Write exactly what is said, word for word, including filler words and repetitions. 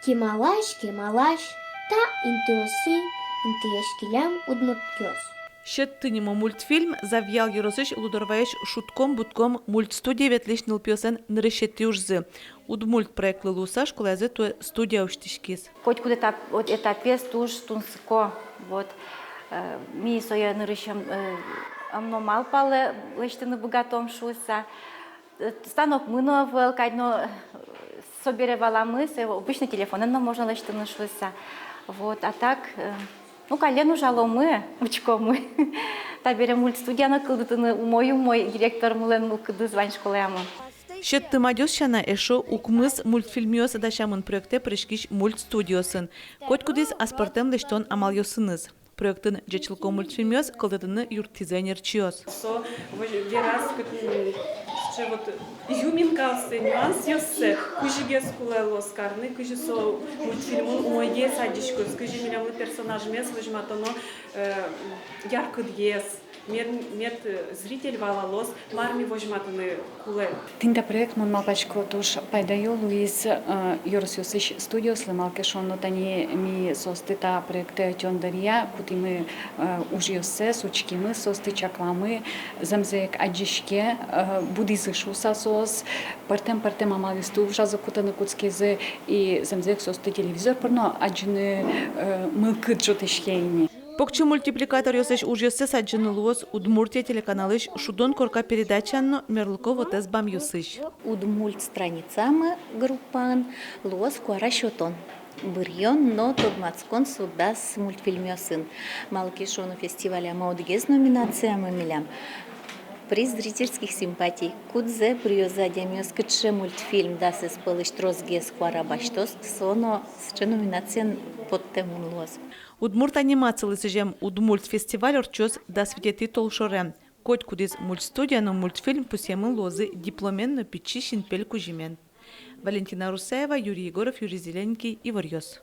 Кемалась, кемалась, та интыосы интыяськиллям удмуртъёс. «Сьӧдты» нимо мультфильм Завьял ёросысь Лудорвайысь «Шудком-будком» мультстудие ветлӥсь нылпиослэн нырысетӥ ужзы. Удмульт проектлы луыса школаязы туэ студия усьтӥськиз. Котькуд этап, вот, этапез туж тунсыко. Вот. Э, ми сое нырысь ӧм, э, ӧм но малпалэ лэсьтыны быгатом шуыса. Э, станокмы но ӧвӧл кадь но, э, собере валамы, сое обычно телефонэн но можно лэсьтыны шуыса. Вот, а так, э, ну, каллен ужаломы, учкомы. Табере мультстудия но кылдытыны умой-умой, директормылэн мылкыдыз вань школаямы. «Сьӧдты» мадёз сяна эшшо укмыс мультфильмъёс дасямын проектэ пыриськись мультстудиосын. Котькудӥз аспӧртэм лэсьтон амалъёсыныз. Проектын ӟечлыко мультфильмъёс кылдытыны юрттӥзы ӧнерчиос. Со вож-, вераз кытын, м, сыӵе вот изюминкаоссэ, нюансъёссэ, кызьыгес кулэ луоз карны, кызьы со мультфильмын умойгес адӟиськоз, кызьы милемлы персонажмес возьматоно, э, яркытгес, мед, мед, э, зритель валалоз, мар ми возьматыны кулэ. Тӥни та проект, мон малпасько, туж пайдаё луиз, э, ёросъёсысь студиослы, малы ке шуоно, тани ми соосты та проектэ ӧтён дыръя кутӥмы, э, ужъёссэс, учкимы соосты, чакламы, зэмзэ ик адӟиське, э, будӥзы шуыса соос, пӧртэм-пӧртэм амалъёсты ужазы кутыны кутскизы, и зэмзэ ик соосты телевизор пыр но адӟыны, э, мылкыд ӝутӥське ини. Покчи мультипликаторъёслэсь ужъёссэс адӟыны луоз «Удмуртия» телеканалысь «Шудон корка» передачаын но «Мерлыко вотэс бамъёсысь». «Удмульт» страницамы группаын луоз куара сётон, быръён но тодматскон со дас мультфильмъёсын. Малы ке шуоно, фестивалямы одӥгез номинациямы милям — приз зрительских симпатий. Кудзэ быръёзы адямиос, кыӵе мультфильм дасэз пӧлысь тросгес куара басьтоз, со но сыӵе номинациен поттэмын луоз. Удмурт анимацилы сӥзем «Удмульт» фестиваль ортчоз дас витетӥ толшоре. Котькудӥз мультстудия но мультфильм пусъемын луозы дипломен но пичи синпель кузьымен. Валентина Русаева, Юрий Егоров, Юрий Зелененький, «Иворъёс».